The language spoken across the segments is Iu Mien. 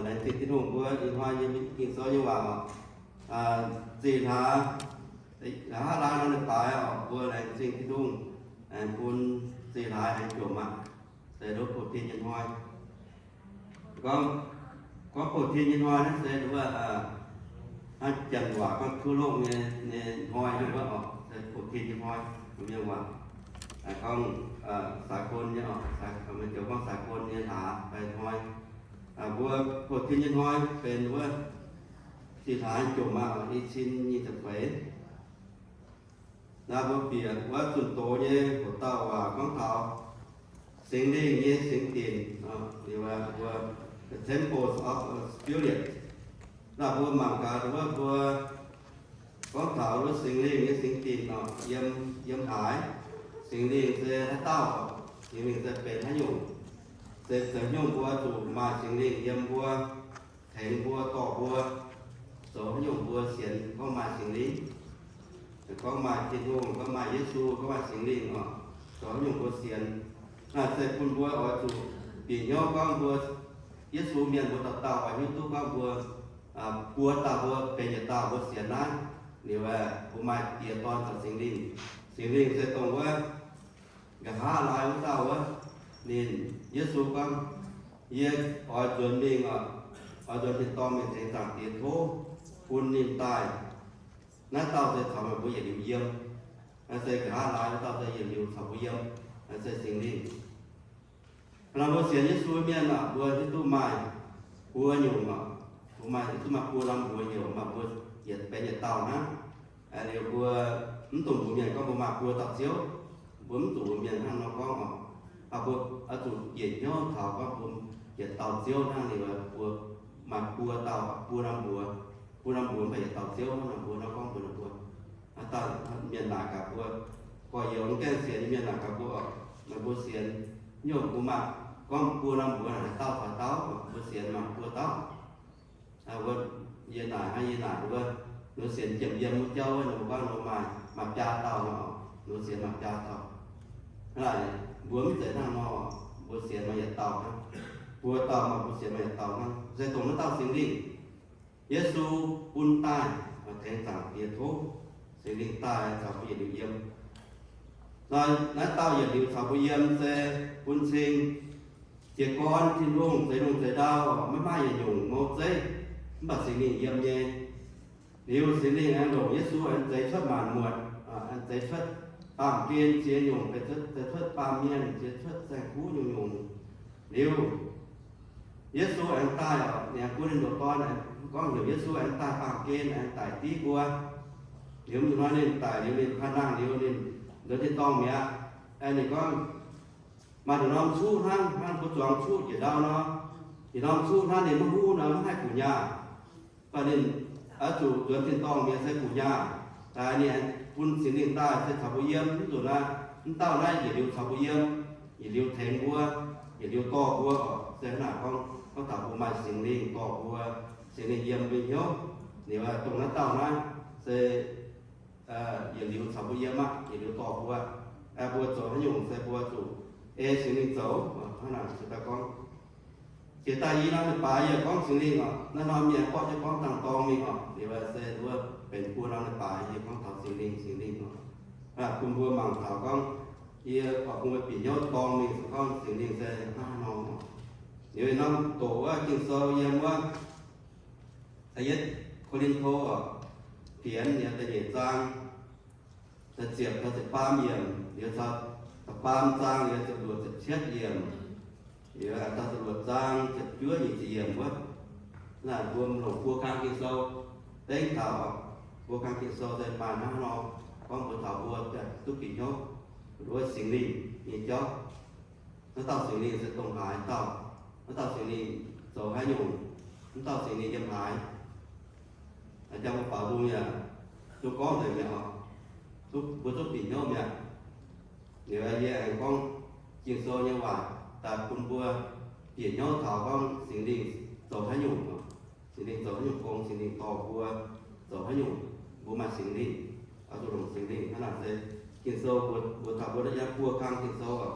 Laengz zingh Tin-Hungh mbuo ih hnoi nyei Ging-Sou nyei waac oc. Zeih hlaax, hlaax hlaax nor leiz-baaix oc, mbuo laengz zingh Tin-Hungh aengx bun zeih hlaax aengx jomc aqv. Se nduov Pou-Tin nyei hnoi. Gorngv, gorngv Pou-Tin nyei hnoi naaiv se nduov, hnangv janx waac gorngv ทั่วโลก nyei, nyei hnoi nyei wuov oc, se Pou-Tin nyei hnoi, mienh waac. Gorngv สากล nyei oc, mienh joux gorngv สากล nyei hlaax fai hnoi. Mbuo Pou-Tin nyei hnoi benx wuov zeih hlaax jomc aqv, i cin nyic ziepc feix. Naaiv mbuo bieqc wuov zunh doz nyei hoc dauh waac gorngv taux Singx Lingh nyei singx dinc, mbuo the temples of the Spirit. Naaiv mbuo mangc gaax wuov mbuo gorngv taux wuov Singx Lingh nyei singx dinc nor, yiem, yiem haaix? Singx Lingh se haaix dauh? Singx Lingh se benx haaix nyungc? Se zoux haaix nyungc mbuo zuqc maaih Singx Lingh yiem mbuo, tengx mbuo, dorh mbuo? Zoux haaix nyungc mbuo sienx gorngv maaih Singx Lingh? Gorngv maaih Tin-Hungh, gorngv maaih Yesu, gorngv maaih Singx Lingh oc, zoux haaix nyungc mbuo sienx? Naaiv se bun mbuo oix zuqc bieqc hnyouv gorngv mbuo Yesu mienh mbuo dauh dauh oix hiuv duqv gorngv mbuo buo dauh mbuo benx yietc dauh mbuo sienx naaiv. Liuz aeqv, mbuo maaih Diex, Dorn caux Singx Lingh. Singx Lingh se dongh wuov nqa'haav laai wuov dauh wuov. Ninh, Yesu gorngv, yie oix nzuonx mingh oc, oix nzuonx tin-dorngh mingh tengx Zaangc Diex tov bun ninh daaih. Naaiv dauh se caux meih mbuo yietc liuz yiem. Naaiv se nqa'haav laai wuov dauh se yietc liuz caux mbuo yiem. Naaiv se Singx Lingh. Hnangv mbuo sienx Yesu mienh oc, mbuo hiuv duqv maaih buo nyungc oc. Mbuo maaih, hiuv duqv maaih buo norm mbuox heuc maaih mbuo yietc benx yietc dauh hnangv. Liuz mbuo mv dungx mbuox mienh gorngv mbuo maaih buo dauh Ziouv. Mbuo mv zuqc mbuox mienh hnangv nor gorngv oc. Mbuo oix zuqc bieqc hnyouv taux gorngv mbuo yietc dauh Ziouv hnangv. Liuz mbuo maaih buo dauh, buo norm mbuox. Buo norm mbuox mv baac yietc dauh Ziouv hnangv nor, mbuo nor gorngv mbuo, mbuo. Haaix dauh mienh naaic gaax mbuo, gorx-youz mv gaengh sienx nyei mienh naaic gaax mbuo oc, meih mbuo sienx nyungc mbuo maaih gorngv buo norm mbuox naaic haaix dauh caux haaix dauh, mbuo sienx maaih buo dauh. Wuov, yie naaic hnangv yie naaic wuov, ninh mbuo sienx jiem yiem wuov jauv wuov, ninh mbuo gorngv ninh mbuo maaih, maaih biaa dauh nor, ninh mbuo sienx maaih biaa dauh. Hnangv naaic, mbuo mv zeiz hnangv nor, mbuo sienx maaih yietc dauh hnangv. Buo dauh nor, mbuo sienx maaih yietc dauh hnangv. Se dongh naaiv dauh Singx Lingh, Yesu bun daaih, tengx Zaangc Diex tov, Singx Lingh daaih caux mbuo yietc liuz yiem. Naaiv, naaiv dauh yietc liuz caux mbuo yiem se bun cing jiez gorn Tin-Hungh zeix lungh zeix ndau, maiv maaih yietc nyungc mouc zeiv, mv baac Singx Lingh yiem nyei. Liuz Singx Lingh aengx longc Yesu aengx zeix cuotv maanc muotc, aengx zeix cuotv baamh gen ziex nyungc, zeix cuotv baamh mienh, zeix cuotv saeng-kuv nyungc-nyungc. Liuz Yesu aengx daaih, ninh aengx bun ninh ndoqc dorn, gorngv heuc Yesu aengx daaih baamh gen aengx daic div mbuo. Liuz mv zuqc hnoi ninh daic liuz ninh panh nangh liuz ninh nzuonx tin-dorngh mi'aqv. Ninh gorngv, maaih nduqc norm cuqv hnangv, hnangv mbuo zuangx cuqv njiec ndau nor, nduqc norm cuqv hnangv ninh maiv huv nor mv haih guqc nyaah. Mv baac ninh oix zuqc nzuonx tin-dorngh mi'aqv se guqc nyaah. Daaih ninh bun Singx Lingh daaih se caux mbuo yiem, mv zuqc naaiv, mv dauh naaiv yietc liuz caux mbuo yiem, yietc liuz tengx mbuo, yietc liuz dorh mbuo oc. Se hnangv naaic gorngv, gorngv taux mbuo maaih Singx Lingh dorh mbuo, Singx Lingh yiem mbuo hnyouv, liuz dongh naaiv dauh naaiv se yietc liuz caux mbuo yiem aqv, yietc liuz dorh mbuo. Mbuo zoux haaix nyungc se mbuo zuqc ei Singx Lingh zoux. Hnangv naaic se daaih gorngv, jiex daaih i norm leiz-baaix yie gorngv Singx Lingh oc. Naaiv norm yie borqv jienv gorngv dangh dorng mingh oc. Liuz se wuov benx buo norm leiz-baaix yie gorngv taux Singx Lingh, Singx Lingh oc. Bun mbuo mangc taux gorngv yie oix bun mbuo bieqc hnyouv dorng mingh se gorngv Singx Lingh se hnangv haaix nor oc. Liuz norm doqc wuov Ging-Sou yiem wuov da'yietv Ko^lin^to oc, pienx liuz da'nyeic zaang, da'ziepc taux ziepc faam yiemc, liuz caux da'faam zaang liuz ziepc luoqc ziepc cietv yiemc, liuz da'luoqc zaang ziepc juov nyic ziepc yiemc wuov. Naaiv mbuo longc buo kang Ging-Sou dengv taux, buo kang Ging-Sou se maaih hnangv nor gorngv mbuo taux mbuo duqv bieqc hnyouv wuov Singx Lingh nyei jauv. Naaiv dauh Singx Lingh se dongh haaix dauh? Naaiv dauh Singx Lingh zoux haaix nyungc? Naaiv dauh Singx Lingh yiem haaix? Jang mbuo faaux nzung yaac duqv gorngv nzengc mi'aqv oc. Duqv, mbuo duqv bieqc hnyouv mi'aqv. Liuz yie aengx gorngv Ging-Sou nyei waac daaih bun mbuo bieqc hnyouv taux gorngv Singx Lingh zoux haaix nyungc. Singx Lingh zoux haaix nyungc gong, Singx Lingh dorh mbuo zoux haaix nyungc, mbuo maaih Singx Lingh, oix zuqc longc Singx Lingh. Hnangv naaic se Ging-Sou mbuox taux mbuo yiem buo kang Ging-Sou oc.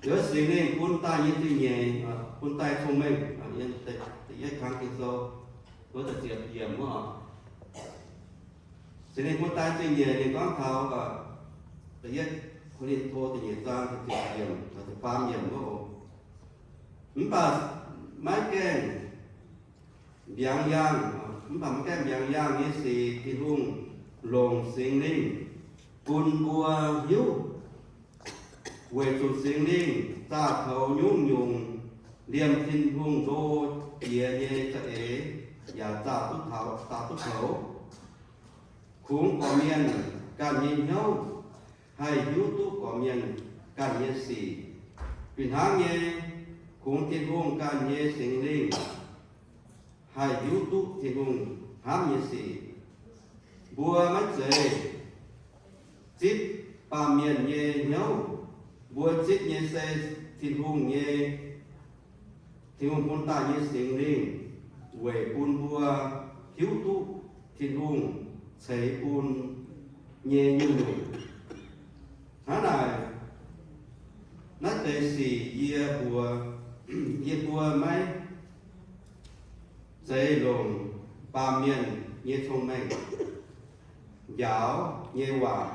Liuz Singx Lingh bun daaih nyei zingh nyeic, bun daaih cong-mengh, yiem da'yietv kang Ging-Sou, wuov da'ziepc yiemc wuov oc. Singx Lingh bun daaih zingh nyeic ninh gorngv taux da'yietv Ko^lin^to da'nyeic zaang da'ziepc yiemc, da'faam yiemc wuov oc. Mv baac maiv gaengh mbiaangx yaangh, mv baac maiv gaengh mbiaangx yaangh nyei sic Tin-Hungh longc Singx Lingh bun mbuo hiuv, weic zuqc Singx Lingh zaah toux nyungc-nyungc liemh Tin-Hungh ndo jiex nyei za'eix yaac zaah duqv taux, zaah duqv toux. Kungx gorqv-mienh ganh nyei hnyouv haih hiuv duqv gorqv-mienh ganh nyei sic. Fih hnangv nyei, kungx Tin-Hungh ganh nyei Singx Lingh haih hiuv duqv Tin-Hungh hnamv nyei sic. Mbuo maiv zeiz zipv baamh mienh nyei hnyouv. Mbuo zipv nyei se Tin-Hungh nyei, Tin-Hungh bun daaih nyei Singx Lingh weic bun mbuo hiuv duqv Tin-Hungh ceix bun nyei nyungc-nyungc. Hnangv naaic, naaiv deix sic yie mbuo, yie mbuo maiv zeiz longc baamh mienh nyei cong-mengh, njaaux nyei waac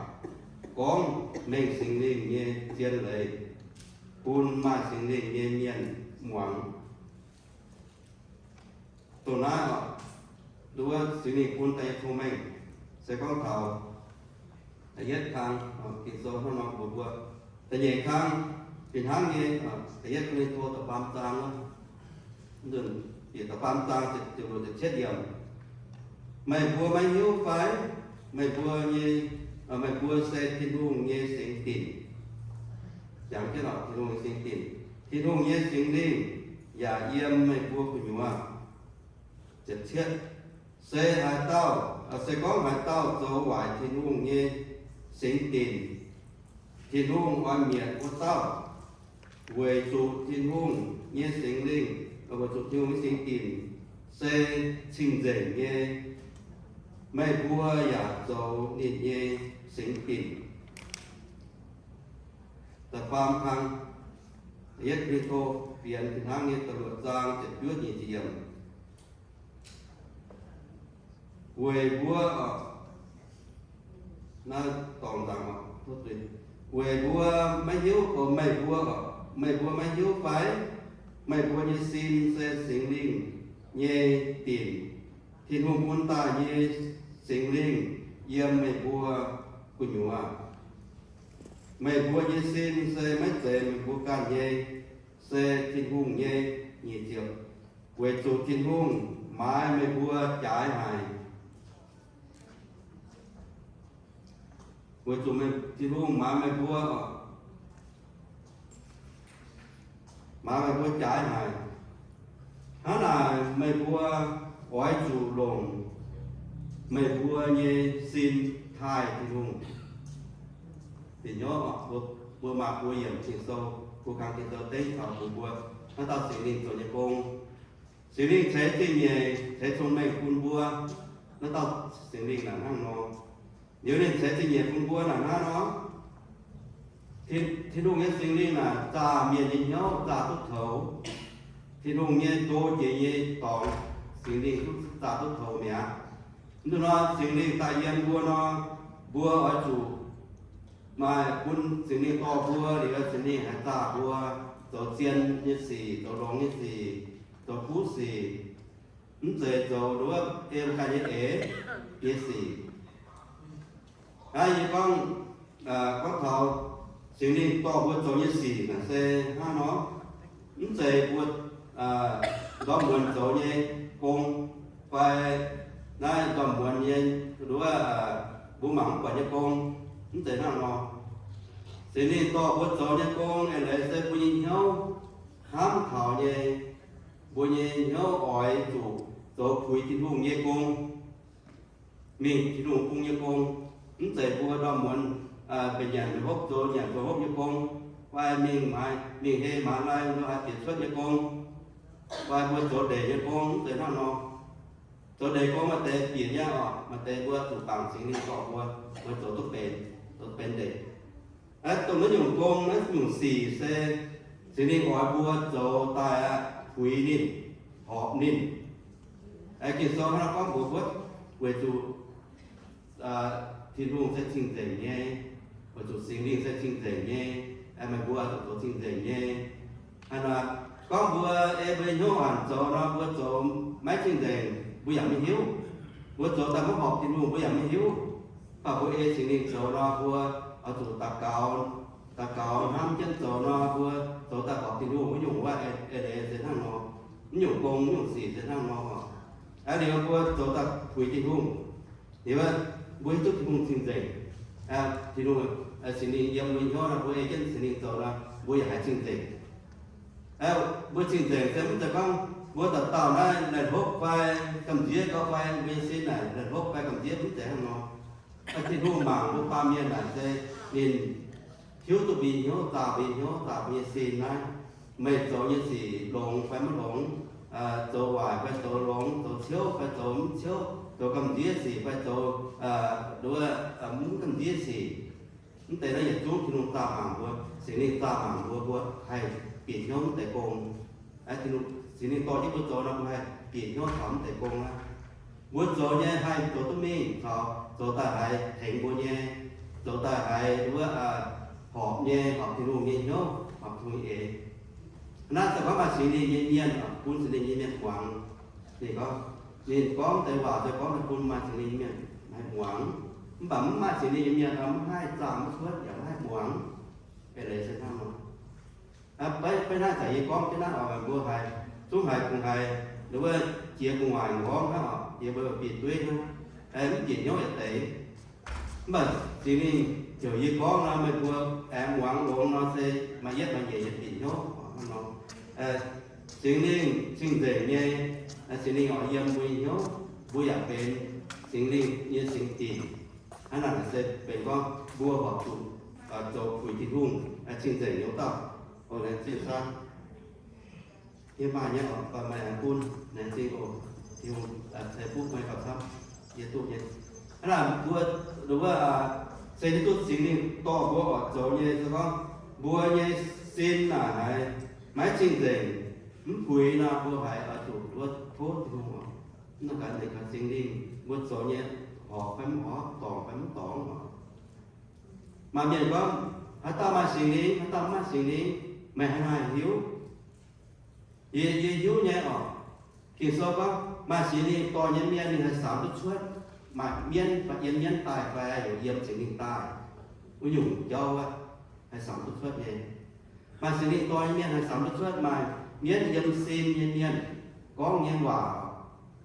gorngv mengh Singx Lingh nyei zien leiz bun maaih Singx Lingh nyei mienh muangx. Dongh naaiv oc, nduov Singx Lingh bun daaih nyei cong-mengh se gorngv taux da'yietv kang Ging-Sou hnangv nor mbuox mbuo. Da'nyeic kang fih hnangv nyei, da'yietv Ko^lin^to da'faam zaang wuov, bieqc da'faam zaang ziepc luoqc ziepc cietv yiemc. Meih mbuo maiv hiuv fai? Meih mbuo nyei, meih mbuo se Tin-Hungh nyei singx dinc. Jangx jienv oc, Tin-Hungh nyei singx dinc. Tin-Hungh nyei Singx Lingh yaac yiem meih mbuo gu'nyuoz. Ziepc cietv, se haaix dauh, se gorngv haaix dauh zoux waaic Tin-Hungh nyei singx dinc, Tin-Hungh oix mietc wuov dauh. Weic zuqc Tin-Hungh nyei Singx Lingh, weic zuqc Tin-Hungh nyei singx dinc se cing-nzengc nyei, meih mbuo yaac zoux ninh nyei singx dinc. Da'faam kang, da'yietv Ko^lin^to fienx fih hnangv nyei da'luoqc zaang ziepc juov nyic ziepc yiemc. Weic mbuo, naaiv dorngc nzangc, weic mbuo maiv hiuv, meih mbuo, meih mbuo maiv hiuv fai? Meih mbuo nyei sin se Singx Lingh nyei dinc. Tin-Hungh bun daaih nyei Singx Lingh yiem meih mbuo gu'nyuoz. Meih mbuo nyei sin se maiv zeiz meih mbuo ganh nyei, se Tin-Hungh nyei. Nyic ziepc, weic zuqc Tin-Hungh maaiz meih mbuo jaaix haic. Weic zuqc Tin-Hungh maaiz meih mbuo, maaiz meih mbuo jaaix haic. Hnangv naaic meih mbuo oix zuqc longc meih mbuo nyei sin taaih Tin-Hungh. Diex nyouv, mbuo maaih buo yiemc Ging-Sou, buo kang Ging-Sou dengv taux bun mbuo naaiv dauh Singx Lingh zoux nyei gong. Singx Lingh ceix zingh nyeic, ceix cong-mengh bun mbuo. Naaiv dauh Singx Lingh naaic hnangv nor. Liuz ninh ceix zingh nyeic bun mbuo naaic hnangv nor. Tin-Hungh nyei Singx Lingh naaic zaah mienh nyei hnyouv zaah duqv toux. Tin-Hungh nyei ndo jiex nyei dorngx, Singx Lingh duqv zaah duqv toux mi'aqv. Mv nor Singx Lingh daaih yiem mbuo nor, mbuo oix zuqc maaih bun Singx Lingh dorh mbuo, liuz Singx Lingh haih zaah mbuo zoux zien nyei sic, zoux longx nyei sic, zoux kuv sic. Mv zeiz zoux nduov ei ganh nyei eix nyei sic. Naaiv yie gorngv, gorngv taux Singx Lingh dorh mbuo zoux nyei sic naaic se hnangv nor. Mv zeiz mbuo ndortv muonz zoux nyei gong, fai naaiv ndortv muonz nyei nduov mbuo mangc mv buatc nyei gong, mv zeiz hnangv nor. Singx Lingh dorh mbuo zoux nyei gong aengx leiz se mbuo nyei hnyouv hnamv taux nyei, mbuo nyei hnyouv oix zuqc zoux puix Tin-Hungh nyei gong, mingh Tin-Hungh bung nyei gong. Mv zeiz mbuo ndortv muonz mbenc nyanc hopv zoux nyanc zoux hopv nyei gong, fai mingh maaiz, mingh hei maaiz lai mbuo haih bieqc cuotv nyei gong, fai mbuo zoux ndeic nyei gong, mv zeiz hnangv nor. Zoux ndeic gong maaih deix bieqc nyei oc, maaih deix mbuo zuqc bangc Singx Lingh dorh mbuo, mbuo zoux duqv benx, zoux benx ndeic. Dongh naaiv nyungc gong, naaiv nyungc sic se Singx Lingh oix mbuo zoux daaih aqv, puix ninh, horpc ninh. Ging-Sou hnangv naaiv gorngv mbuox mbuo, weic zuqc Tin-Hungh se cing-nzengc nyei, weic zuqc Singx Lingh se cing-nzengc nyei, meih mbuo zuqc zoux cing-nzengc nyei. Hnangv naaic, gorngv mbuo ei mbuo nyei hnyouv hanc zoux nor, mbuo zoux maiv cing-nzengc, mbuo yaac maiv hiuv. Mbuo zoux daaih maiv horpc Tin-Hungh, mbuo yaac maiv hiuv. Mv baac mbuo ei Singx Lingh zoux nor, mbuo oix zuqc daux gaux, daux gaux hnamv jienv zoux nor, mbuo zoux daaih horpc Tin-Hungh. Wuov nyungc wuov eix leiz se hnangv nor, wuov nyungc gong, wuov nyungc sic se hnangv nor. Aa, liuz mbuo zoux daaih puix Tin-Hungh. Liuz mbuo hiuv duqv Tin-Hungh cing-nzengc. Tin-Hungh, Singx Lingh yiem mbuo hnyouv nor, mbuo ei jienv Singx Lingh zoux nor, mbuo yaac haih cing-nzengc. Mbuo cing-nzengc se mv zeiz gorngv mbuo dauh dauh naaiv laih hlopv fai gamh nziex gau fai mbuo nyei sin naaic laih hlopv fai gamh nziex, mv zeiz hnangv nor. Tin-Hungh mangc mbuo baamh mienh naaic se ninh hiuv duqv mbuo nyei hnyouv, zaah mbuo nyei hnyouv, zaah mbuo nyei sin naaiv. Meih zoux nyei sic longx fai maiv longx, zoux waaic fai zoux longx, zoux ciouv fai zoux mv ciouv, zoux gamh nziex sic fai zoux, nduov, mv gamh nziex sic. Mv deix naaiv yietc zungv Tin-Hungh zaah mangc mbuo, Singx Lingh zaah mangc mbuo, mbuo haih bieqc hnyouv mv deix gong. Singx Lingh dorh jienv mbuo zoux nor, mbuo haih bieqc hnyouv taux mv deix gong aqv. Mbuo zoux nyei haih zoux duqv mingh caux zoux daaih haiz tengx mbuo nyei, zoux daaih haiz wuov horpc nyei, horpc Tin-Hungh nyei hnyouv, horpc Tin-Hungh nyei eix. Naaiv se gorngv maaih Singx Lingh nyei mienh, bun Singx Lingh nyei mienh muangx. Ninh gorngv, ninh gorngv deix waac se gorngv daaih bun maaih Singx Lingh nyei mienh haih muangx. Mv baac mv maaih Singx Lingh nyei mienh nor, mv haih zaah mv cuotv yaac mv haih muangx. Eix leiz se hnangv nor. Beiv naaiv zanc yie gorngv jienv naaiv oc, meih mbuo haiz zungv haiz kungx haiz, wuov jiex gu'nguaaic nqorngv hnangv oc, yie mbuo bieqc dueiv hnangv, mv bieqc hnyouv yietc deix. Mv baac Singx Lingh heuc yie gorngv nor, meih mbuo aengx muangx longx nor se maaih yietv maaih nyeic nyei bieqc hnyouv hnangv nor. Singx Lingh cing-nzengc nyei, Singx Lingh oix yiem mbuo nyei hnyouv, mbuo yaac benx Singx Lingh nyei singx dinc. Hnangv naaic se benx gorngv mbuo horpc zuqc zoux puix Tin-Hungh cing-nzengc nyei wuov dauh. Laengz zingh saah? Yie maaih nyei oc, baac meih aengx bun. Laengz zingh oc. Tin-Hungh ceix fuqv meih gauh camv, yie duqv nyei. Hnangv naaic mbuo, wuov, se hiuv duqv Singx Lingh dorh mbuo oix zoux nyei se gorngv mbuo nyei sin naaic haiz maiv cing-nzengc, mv puix nor, mbuo haiz oix zuqc wuov tov Tin-Hungh oc. Mv nor gaax ninh gaax Singx Lingh mbuo zoux nyei horpc fai mv horpc, dorngc fai mv dorngc oc. Maaih mienh gorngv, haaix dauh maaih Singx Lingh, haaix dauh mv maaih Singx Lingh, meih hnangv haaix hiuv? Yie, yie hiuv nyei oc. Ging-Sou gorngv maaih Singx Lingh dorh nyei mienh ninh haih samx duqv cuotv, maaih mienv fai yiem mienv daaih fai heuc yiem Singx Lingh daaih. Wuov nyungc jauv aqv, haih samx duqv cuotv nyei. Maaih Singx Lingh dorh nyei mienh haih samx duqv cuotv, maaih mienv yiem sin nyei mienh gorngv nyei waac,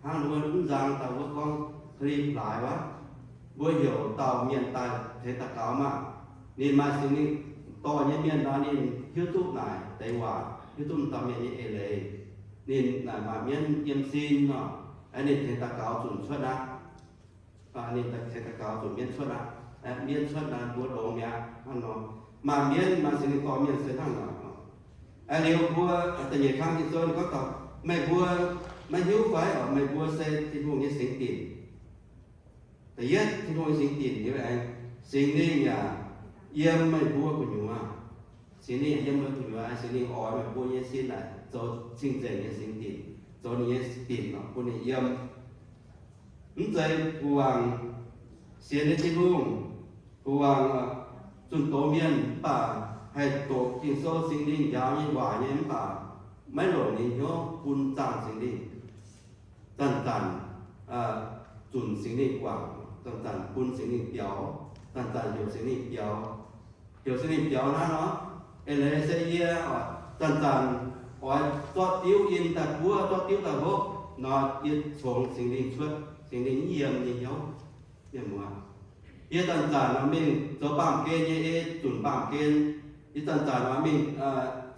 hnangv wuov mv nzang daaih wuov gorngv ka'lipv laaix wuov, mbuo heuc dauh mienh daaih tengx daux gaux maah. Ninh maaih Singx Lingh dorh nyei mienh nor, ninh hiuv duqv naaic deix waac, hiuv duqv dauh mienh nyei eix leiz. Ninh naaic maaih mienv yiem sin nor, ninh tengx daux gaux zunc cuotv aqv. Ninh tengx daux gaux zunc mienv cuotv aqv. Mienv cuotv naaic mbuo longx mi'aqv hnangv nor. Maaih mienv, maaih Singx Lingh dorh mienh se hnangv nor. Liuz mbuo da'nyeic kang Ging-Sou ninh gorngv taux, meih mbuo maiv hiuv fai oc, meih mbuo se Tin-Hungh nyei singx dinc. Da'yietv, Tin-Hungh nyei singx dinc liuz aengx, Singx Lingh yaac yiem meih mbuo gu'nyuoz. Singx Lingh yaac yiem meih gu'nyuoz, Singx Lingh oix meih mbuo nyei sin naaic zoux cing-nzengc nyei singx dinc, zoux ninh nyei dinc bun ninh yiem. Mv zeiz guangc sienx nyei Tin-Hungh, guangc zunh doz mienh mv baac haih doqc Ging-Sou Singx Lingh njaaux nyei waac nyei mv baac maiv longc ninh hnyouv bun zaangh Singx Lingh. Zanc-zanc zunc Singx Lingh guangc, zanc-zanc bun Singx Lingh biaux, zanc-zanc heuc Singx Lingh biaux. Heuc Singx Lingh biaux hnangv nor, eix leiz se yie zanc-zanc oix zorqv diuv in daaih buov, zorqv diuv daaih hopv nor, yie congx Singx Lingh cuotv, Singx Lingh mv yiem nyei hnyouv. Mienh muoz, yie zanc-zanc nor mingh zoux baamh gen nyei ei zunc baamh gen. Yie zanc-zanc nor mingh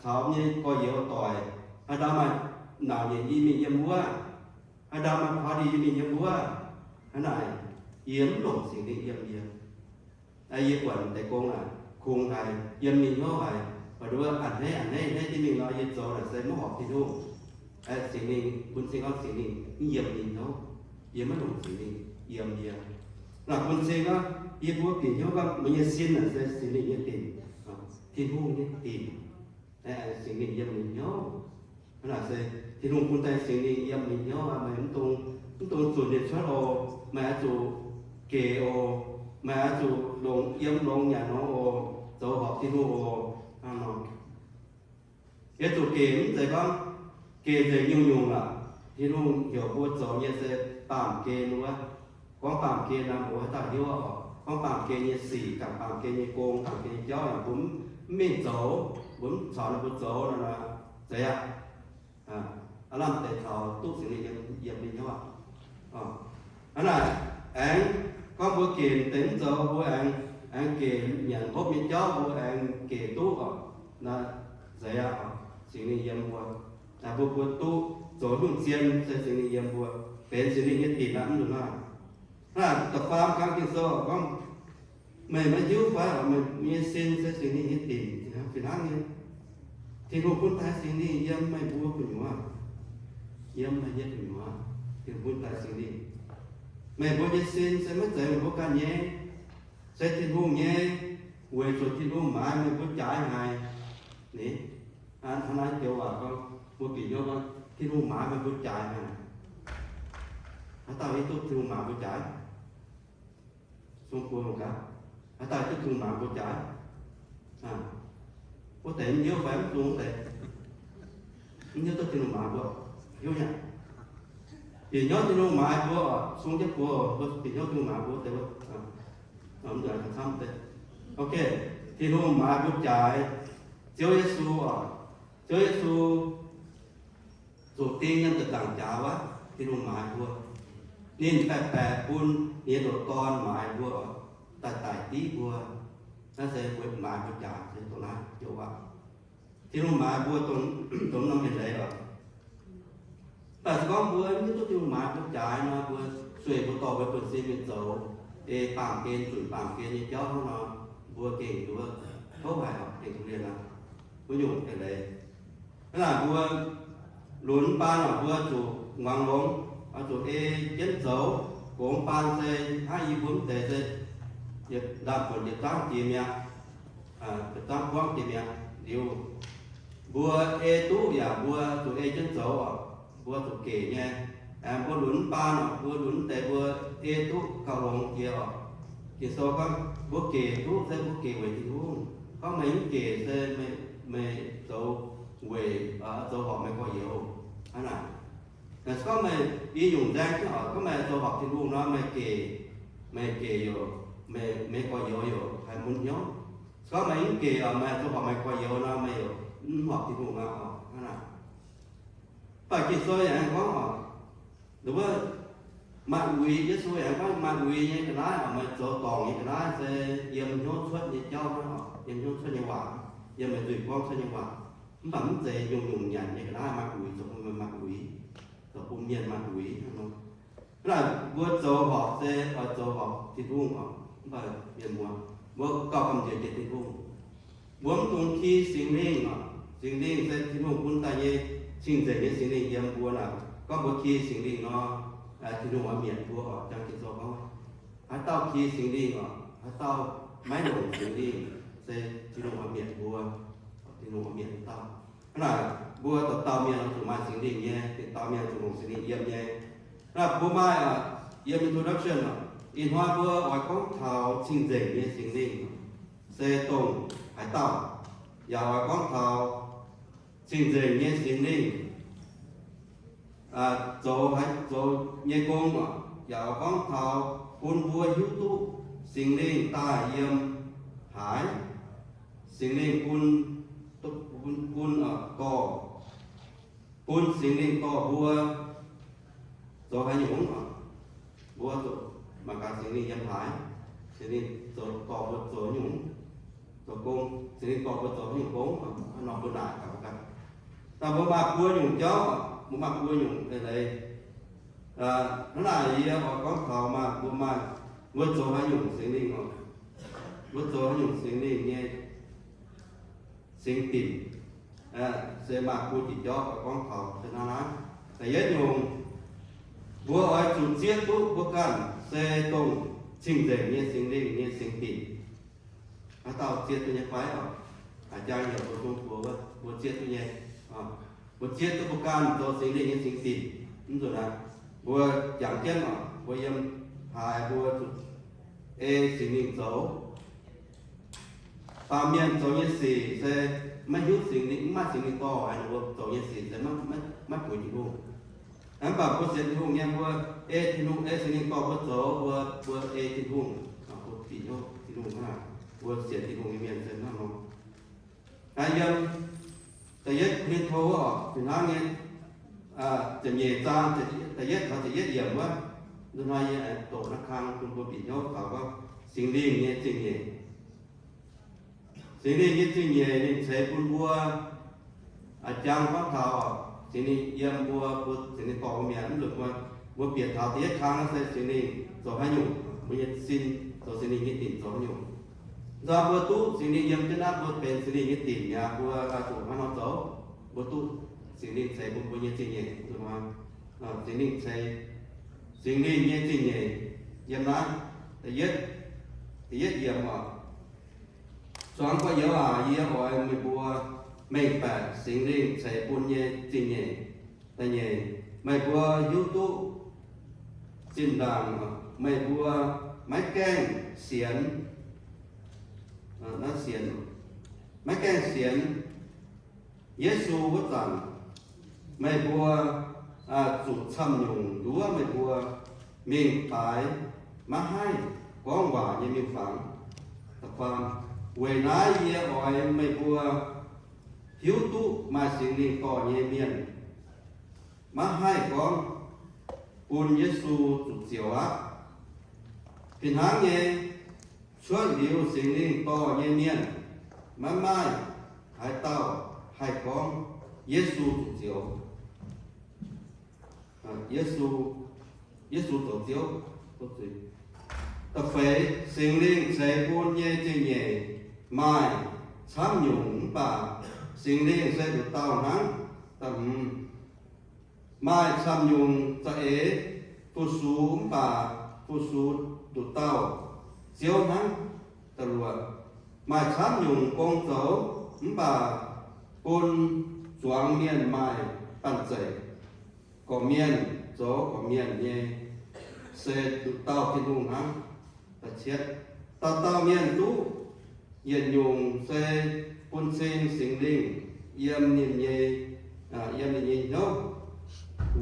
caux nyei gorx-youz doic, haaix ndau maaih nauc nyenc yie mingh yiem wuov, haaix ndau maaih party yie mingh yiem wuov. Hnangv naaic, yie mv longc Singx Lingh yiem yie. Yie buatc deix gong naaic kungx haic, yiem ninh hnyouv haic, baac nduov a'hneiv a'hneiv a'hneiv jienv mingh nor, yie zoux naaic se maiv horpc Tin-Hungh. Singx Lingh, bun cing gorngv Singx Lingh mv yiem ninh hnyouv, yie maiv longc Singx Lingh yiem yie. Naaic bun cing gorngv yie mbuo bieqc hnyouv gorngv meih nyei sin naaic se Singx Lingh nyei dinc, Tin-Hungh nyei dinc. aengx Singx Lingh yiem meih hnyouv. Hnangv naaic se Tin-Hungh bun daaih Singx Lingh yiem meih hnyouv aqv, meih mv dungx, mv dungx zunc ninh cuotv oc. Meih oix zuqc gec oc. Meih oix zuqc longx, yiem longx nyanc nor oc, zoux horpc Tin-Hungh oc. Hnangv nor, yie zuqc gec mv zeiz gorngv gec nzengc nyungc-nyungc aqv. Tin-Hungh heuc mbuo zoux nyei se baamh gen wuov. Gorngv baamh gen naaic, mbuo haaix dauh hiuv oc? Gorngv baamh gen nyei sic, ganh baamh gen nyei gong, baamh gen nyei jauv, mbuo mv mingh zoux, mbuo mv caux ninh mbuo zoux nor, zeiz aqv. Aav lamh deix taux duqv Singx Lingh yiem, yiem nyei hnyouv aqv. Hnangv naaic, aengx gorngv mbuo gec deix mv zoux, mbuo aengx, aengx gec nyanc hopv nyei jauv, mbuo aengx gec duqv oc. Naaiv zeiz aqv, Singx Lingh yiem mbuo. Naaiv mbuo, mbuo duqv zoux nyungc zien se Singx Lingh yiem mbuo, benx Singx Lingh nyei dinc aqv, mv nzunc naaiv. Hnangv naaic da'faam kang Ging-Sou gorngv, meih maiv hiuv fai oc, meih nyei sin se Singx Lingh nyei dinc fih hnangv nyei. Tin-Hungh bun daaih Singx Lingh yiem meih mbuo gu'nyuoz, yiem meih nyei gu'nyuoz, Tin-Hungh bun daaih Singx Lingh. Meih mbuo nyei sin se maiv zeiz meih mbuo ganh nyei, se Tin-Hungh nyei, weic zuqc Tin-Hungh maaiz meih mbuo jaaix haic. Ni, hnangv naaiv joux waac gorngv, mbuo bieqc hnyouv gorngv, Tin-Hungh maaiz meih mbuo jaaix haic. Haaix dauh hiuv duqv Tin-Hungh maaiz mbuo jaaix? Zungv buo gaax. Haaix dauh hiuv duqv Tin-Hungh maaiz mbuo jaaix? Wuov deix mv hiuv fai mv zungv wuov deix? Mv hiuv duqv Tin-Hungh maaiz mbuo, hiuv nyei. Bieqc hnyouv Tin-Hungh maaiz mbuo oc, sung jienv buo, mbuo bieqc hnyouv Tin-Hungh maaiz mbuo deix wuov. Ok, Tin-Hungh maaiz mbuo jaaix. Ziouv Yesu oc, Ziouv Yesu zuqc ding yiem ziepc nzaangc jaax wuov, Tin-Hungh maaiz mbuo. Ninh baeqc baeqc bun ninh nyei ndoqc Dorn maaiz mbuo, daaih daic div mbuo. Naaiv se mbuo maaiz mbuo jaaix se dongh naaiv joux waac. Tin-Hungh maaiz mbuo dongh, dongh norm mienh leiz oc. Mv baac se gorngv mbuo mv hiuv duqv Tin-Hungh maaiz mbuo jaaix nor, mbuo sueih mbuo dorh mbuo buonv-sin mingh zoux ei baamh gen, zunc baamh gen nyei jauv hnangv nor, mbuo gengh nduov kouv haic oc, gengh duqv lienh aqv. Wuov nyungc ga'leiz. Hnangv naaic mbuo lunx mv baan oc, mbuo zuqc muangx longx, oix zuqc ei jienv zoux. Gongx baan se hnangv yie mbuo mv deix se yietc ndaamv-buonc yietc zangv jiex mi'aqv, yietc zangv buangv jiex mi'aqv. Liuz mbuo ei duqv yaac mbuo zuqc ei jienv zoux oc. Mbuo zuqc gec nyei. Aengx mbuo lunx mv baan oc, mbuo lunx mv deix mbuo ei duqv gauh longx jiex oc. Ging-Sou gorngv mbuo gec duqv se mbuo gec weic Tin-Hungh. Gorngv meih mv gec se meih, meih zoux weic, zoux horpc meih gorx-youz. Hnangv naaic. Se gorngv meih i nyungc nzaeng jienv oc, gorngv meih zoux horpc Tin-Hungh nor, meih gec, meih gec youc, meih, meih gorx-youz youc haih mun hnyouv. Se gorngv meih mv gec oc, meih zoux horpc meih gorx-youz nor, meih youc mv horpc Tin-Hungh aqv oc. Hnangv naaic. Mv baac Ging-Sou yaac aengx gorngv oc, wuov maaih uix, Yesu yaac aengx gorngv maaih uix nyei ga'naaiv oc, meih zoux dorngc nyei ga'naaiv se yiem hnyouv cuotv nyei jauv hnangv oc, yiem hnyouv cuotv nyei waac, yiem meih nzuih buangv cuotv nyei waac. Mv baac mv zeiz nyungc-nyungc nyanc nyei ga'naaiv maaih uix, zoux bun meih maaih uix, zoux bun mienh maaih uix hnangv nor. Hnangv naaic mbuo zoux horpc se oix zoux horpc Tin-Hungh oc, mv baac mienh muoz, mbuo gauh gamh nziex jiex Tin-Hungh. Mbuo mv dungx ki Singx Lingh oc. Singx Lingh se Tin-Hungh bun daaih nyei cing-nzengc nyei Singx Lingh yiem mbuo naaic. Gorngv mbuo ki Singx Lingh nor, Tin-Hungh oix mietc mbuo oc. Jang Ging-Sou gorngv, haaix dauh ki Singx Lingh oc, haaix dauh maiv longc Singx Lingh, se Tin-Hungh oix mietc mbuo, Tin-Hungh oix mietc dauh. Hnangv naaic, mbuo dauh dauh mienh oix zuqc maaih Singx Lingh nyei, dauh dauh mienh zuqc longc Singx Lingh yiem nyei. Hnangv naaic, mbuo maaih, yiem introduction oc, ih hnoi mbuo oix gorngv taux cing-nzengc nyei Singx Lingh, se dongh haaix dauh, yaac oix gorngv taux cing-nzengc nyei Singx Lingh zoux haaix, zoux nyei gong oc, yaac oix gorngv taux bun mbuo hiuv duqv Singx Lingh daaih yiem haaix, Singx Lingh bun, bun, bun, dorh, bun Singx Lingh dorh mbuo zoux haaix nyungc oc. Mbuo zuqc mangc gaax Singx Lingh yiem haaix, Singx Lingh zoux dorh mbuo zoux nyungc, zoux gong, Singx Lingh dorh mbuo zoux nyungc gong, hnangv nor mbuo naaic gaax mbuo ganh. Daaih mbuo maaih buo nyungc jauv, mbuo maaih buo nyungc leiz. Hnangv naaic yie oix gorngv taux maaih, mbuo maaih, mbuo zoux haaix nyungc Singx Lingh oc, mbuo zoux haaix nyungc Singx Lingh nyei singx dinc, se maaih buo diuc jauv oix gorngv taux se hnangv naaiv. Da'yietv nyungc, mbuo oix zuqc zieqv duqv mbuo ganh se dongh cing-nzengc nyei Singx Lingh nyei singx dinc. Haaix dauh zieqv duqv nyei fai oc? Aa, jang yaac mbuo zungv mbuo, mbuo zieqv duqv nyei. Mbuo zieqv duqv mbuo ganh zoux Singx Lingh nyei singx dinc. Mv nzunc aqv, mbuo jangx jienv oc, mbuo yiem haaix mbuo zuqc ei Singx Lingh zoux. Baamh mienh zoux nyei sic se maiv hiuv Singx Lingh, mv maaih Singx Lingh dorh, mbuo zoux nyei sic se maiv, maiv buix Tin-Hungh. Mv baac mbuo sienx Tin-Hungh nyei, mbuo ei Tin-Hungh, ei Singx Lingh dorh mbuo zoux, mbuo, mbuo ei Tin-Hungh, mbuo bieqc hnyouv Tin-Hungh hnangv. Mbuo sienx Tin-Hungh nyei mienh se hnangv nor. Naaiv yiem da'yietv Ko^lin^to oc, fih hnangv nyei, ziepc nyeic zaang, da'yietv taux ziepc yietv yiemc wuov, nzunc hnoi yie aengx doqc naaiv kang bun mbuo bieqc hnyouv taux gorngv Singx Lingh nyei zingh nyeic. Singx Lingh nyei zingh nyeic ninh ceix bun mbuo, aa, jang gorngv taux Singx Lingh yiem mbuo, mbuo Singx Lingh dorh mbuo mi'aqv. Mv nzunc mbuo, mbuo bieqc taux da'yietv kang naaiv se Singx Lingh zoux haaix nyungc, mbuo nyei sin zoux Singx Lingh nyei dinc zoux haaix nyungc. Nzunc mbuo duqv Singx Lingh yiem jienv naaiv, mbuo benx Singx Lingh nyei dinc mi'aqv, mbuo zuqc hnangv haaix nor zoux? Mbuo duqv Singx Lingh ceix bun mbuo nyei zingh nyeic. Singx Lingh ceix, Singx Lingh nyei zingh nyeic yiem naaiv, da'yietv, da'yietv yiemc oc. Zuangx gorx-youz aac, yie oix meih mbuo mengh baeqc Singx Lingh ceix bun nyei zingh nyeic. Da'nyeic, meih mbuo hiuv duqv zinh ndaangc meih mbuo maiv gaengh sienx, naaiv sienx, maiv gaengh sienx Yesu wuov zanc, meih mbuo zuqc camv-nyungc nduov meih mbuo mingh baaix maiv haih gorngv waac nyei miuc-fangx. Weic naaiv yie oix meih mbuo hiuv duqv maaih Singx Lingh dorh nyei mienh, maiv haih gorngv bun Yesu zuqc zioux aqv. Fih hnangv nyei, cuotv liuz Singx Lingh dorh nyei mienh, maiv maaih haaix dauh haih gorngv Yesu zuqc zioux. Yesu, Yesu zoux Ziouv. Da'feix, Singx Lingh ceix bun nyei zingh nyeic maaih camv nyungc mv baac Singx Lingh se nduqc dauh hnangv. Da'hmz, maaih camv nyungc za'eix fu-sux mv baac fu-sux nduqc dauh Ziouv hnangv. Da'luoqc, maaih camv nyungc gong zoux mv baac bun zuangx mienh maaih banh zeic. Gorqv-mienh zoux gorqv-mienh nyei se nduqc dauh Tin-Hungh hnangv. Da'cietv, dauh dauh mienh duqv yietc nyungc se bun cing Singx Lingh yiem ninh nyei, yiem ninh nyei hnyouv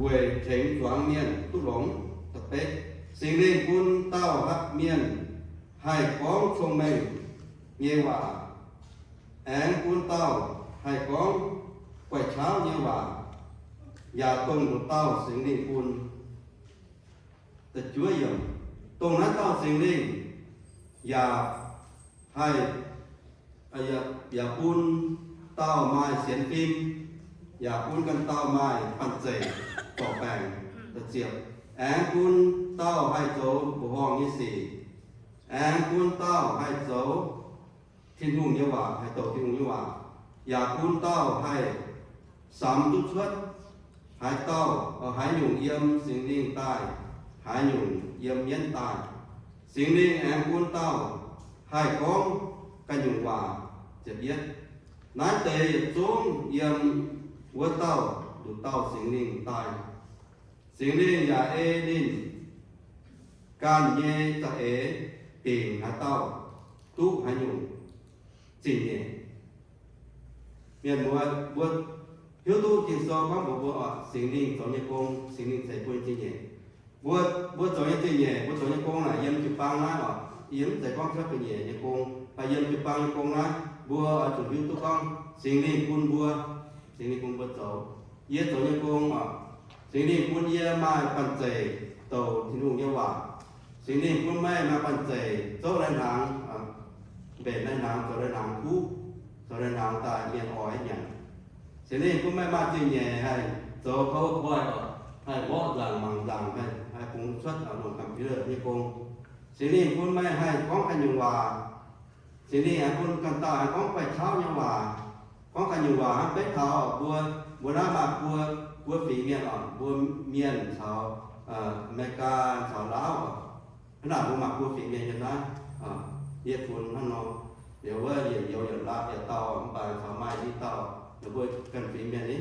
weic tengx zuangx mienh duqv longx. Da'betv, Singx Lingh bun dauh mienh haih gorngv cong-mengh nyei waac, aengx bun dauh haih gorngv guai-qauv nyei waac, yaac dongh nduqc dauh Singx Lingh bun. Da'juov yiemc, dongh naaiv dauh Singx Lingh yaac haih, yaac bun dauh maaih sienx fim, yaac bun ganh dauh maaih banh zeic zorc baengc. Da'ziepc, aengx bun dauh haih zoux mbuoqc horngh nyei sic, aengx bun dauh haih zoux Tin-Hungh nyei waac, haih douc Tin-Hungh nyei waac, yaac bun dauh haih samx duqv cuotv haaix dauh, haaix nyungc yiem Singx Lingh daaih, haaix nyungc yiem mienv daaih. Singx Lingh aengx bun dauh haih gorngv ganh nyungc waac. Ziepc yietv, naaiv deix yietc zungv yiem wuov dauh nduqc dauh Singx Lingh daaih. Singx Lingh yaac ei ninh ganh nyei za'eix dingc haaix dauh duqv haaix nyungc zingh nyeic. Mienh muoz, mbuo hiuv duqv Ging-Sou gorngv mbuox mbuo oc, Singx Lingh zoux nyei gong, Singx Lingh ceix bun nyei zingh nyeic. Mbuo, mbuo zoux nyei zingh nyeic, mbuo zoux nyei gong naaic yiem jiu-baang naaiv oc, yie mv zeiz gorngv cuotv ga'nyiec nyei gong, fai yiem jiu-baang nyei gong naaiv, mbuo oix zuqc hiuv duqv gorngv Singx Lingh bun mbuo, Singx Lingh bun mbuo zoux. Yie zoux nyei gong oc, Singx Lingh bun yie maaih banh zeic douc Tin-Hungh nyei waac. Singx Lingh bun meih maaih banh zeic zouv lai-hnaangx, mbenc lai-hnaangx, zoux lai-hnaangx kuv, zoux lai-hnaangx daaih mienh oix nyanc. Singx Lingh bun meih maaih zingh nyeic haih zoux PowerPoint oc, haih mborqv nzaangc mangc nzaangc, haih, haih bungx cuotv longc computer nyei gong. Singx Lingh bun meih haih gorngv ganh nyungc waac. Singx Lingh aengx bun ganh dauh aengx gorngv guai-qauv nyei waac, gorngv ganh nyungc waac hnangv beiv taux mbuo, mbuo naaiv maaih buo, buo fingx mienh oc, mbuo Mienh caux America caux Laauv oc. Hnangv naaic mbuo maaih buo fingx mienh yiem naaiv, yie funx hnangv nor. Liuz wuov yietc youz yietc laatv yietc dauh, mv baac caux maaih i dauh ninh mbuo ganh fingx mienh ni.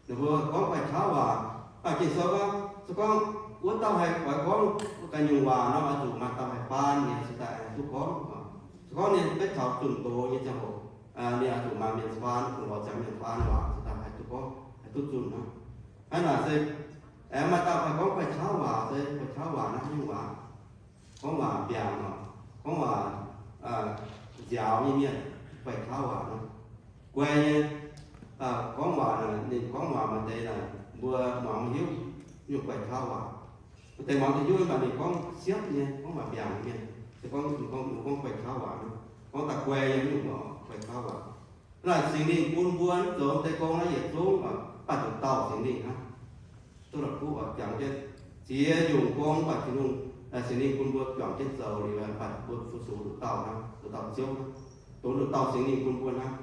Ninh mbuo gorngv guai qauv waac, baac Ging-Sou gorngv, se gorngv wuov dauh haih oix gorngv ganh nyungc waac nor, oix zuqc maaih dauh haih faan ninh, se daaih haih duqv gorngv. Se gorngv ninh beiv taux zunh doz nyei ziangh hoc, ninh oix zuqc maaih mienh faan, zuqc lorz ziangx mienh faan waac, se daaih haih duqv gorngv, haih duqv zunh hnangv. Hnangv naaic se aengx maaih dauh haih gorngv guai qauv waac, se guai qauv waac naaiv nyungc waac, gorngv waac mbiaangc, gorngv waac nziaaux nyei mienh, guai qauv waac nor. Guai nyei gorngv waac, ninh gorngv waac maaih deix naaic mbuo muangx maiv hiuv, nyungc guai qauv waac. Maaih deix muangx maiv hiuv, mv baac ninh gorngv siepv nyei, gorngv waac mbiaangc nyei mienh, se gorngv ninh gorngv, mbuo gorngv guai qauv waac, gorngv da'guai nyei nyungc guai qauv waac. Naaic Singx Lingh bun mbuo mv zoux deix gong naaiv yietc zungv baac nduqc dauh Singx Lingh hnangv. Duqv la'kuqv oix jangx jienv ziex nyungc gong, mv baac Tin-Hungh, Singx Lingh bun mbuo juangc jienv zoux liuz, mv baac mbuo fu-sux nduqc dauh hnangv, nduqc dauh Ziouv hnangv, dongh nduqc dauh Singx Lingh bun mbuo hnangv.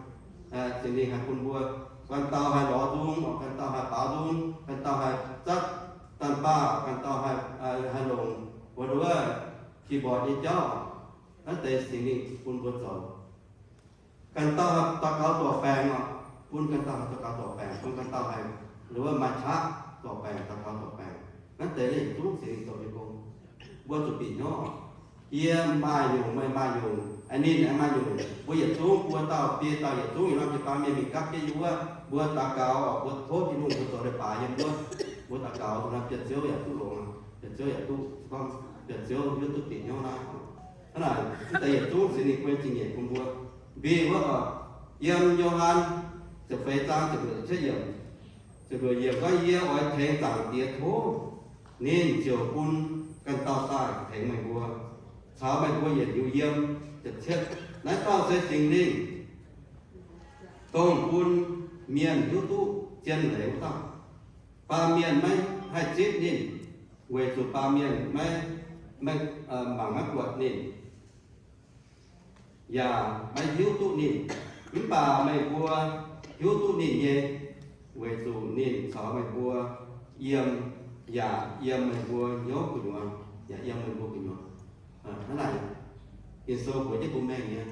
Singx Lingh haih bun mbuo, ganh dauh haih lorz nzung, ganh dauh haih baaux nzung, ganh dauh haih zatv daanh baah, ganh dauh haih, haih longc wuov nduov keyboard nyei jauv. Naaiv deix Singx Lingh bun mbuo zoux. Ganh dauh haih daux gaux zorc baengc oc, bun ganh dauh haih daux gaux zorc baengc, bun ganh dauh haih, wuov, maaih qaqv zorc baengc, daux gaux zorc baengc. Naaiv deix yietc zungv Singx Lingh zoux nyei gong. Mbuo zuqc bieqc hnyouv oc. Yie maaih nyungc, meih maaih nyungc, aa, ninh aengx maaih nyungc. Mbuo yietc zungv, buo dauh biei dauh yietc zungv, yietc norm jiu-baang mienh mingh gapv jienv yiem wuov, mbuo daux gaux oc, mbuo tov Tin-Hungh mbuo zoux leiz-baaix yiem wuov. Mbuo daux gaux dongh naaiv, Bieqc Ziouv yaac duqv longx, Bieqc Ziouv yaac duqv, Bieqc Ziouv hiuv duqv bieqc hnyouv naaiv. Hnangv naaic, mv deix yietc zungv Singx Lingh guei zingh nyeic bun mbuo. Mbiv wuov, yiem Yo^han ziepc feix zaang ziepc luoqc cietv yiemc, ziepc luoqc yiemc gorngv, Yie oix tengx Zaangc Diex tov, ninh ziouc bun ganh dauh daaih tengx meih mbuo, caux meih mbuo yietc liuz yiem. Ziepc cietv, naaiv dauh se Singx Lingh, dongh bun mienh hiuv duqv zien leiz wuov dauh. Baamh mienh maiv haih zipv ninh, weic zuqc baamh mienh maiv, maiv, mangc maiv buatc ninh, yaac maiv hiuv duqv ninh. Mv baac meih mbuo hiuv duqv ninh nyei, weic zuqc ninh caux meih mbuo yiem, yaac yiem meih mbuo hnyouv gu'nyuoz, yaac yiem meih mbuo gu'nyuoz. Hnangv naaic, Ging-Sou mbuox jienv bun mengh nyei,